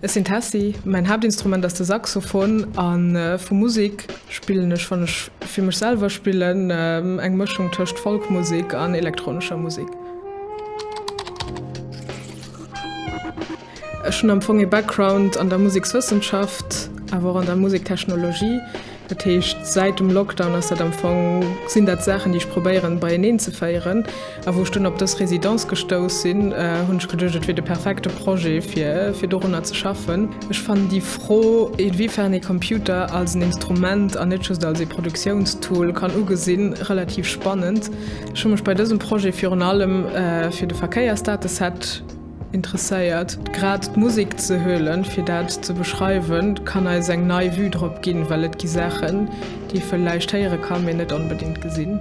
Ech sinn d'Tessy, mäin Haaptinstrument ass de Saxophon a vu Musek spillen ech, wann ech fir mech selwer spillen, eng Mëschung tëscht Folkmusek an elektronescher Musek. Ech hunn am Fong ee Background an der Musekswëssenschaft, awer och an der Musektechnologie. Dat heescht, säit dem Lockdown ass dat am Fong, sinn dat Saachen, déi ech probéieren beieneen ze féieren. A wou ech dunn op dës Residence gestouss sinn, hunn ech geduecht, et wier de perfekte Projet fir fir dorunner ze schaffen. Ech fannen déi Fro, inwiefern ee Computer als en Instrument an net just als ee Produktiounstool kann ugesinn, relativ spannend. Ech hu mech bei dësem Projet virun allem fir de Verkéiersdataset Interesséiert. Grad d'Musek ze huelen, fir dat ze beschreiwen, kann eis eng nei Vue drop ginn, well et gi Saachen, déi ee vläicht héiere kann, mee net onbedéngt gesinn.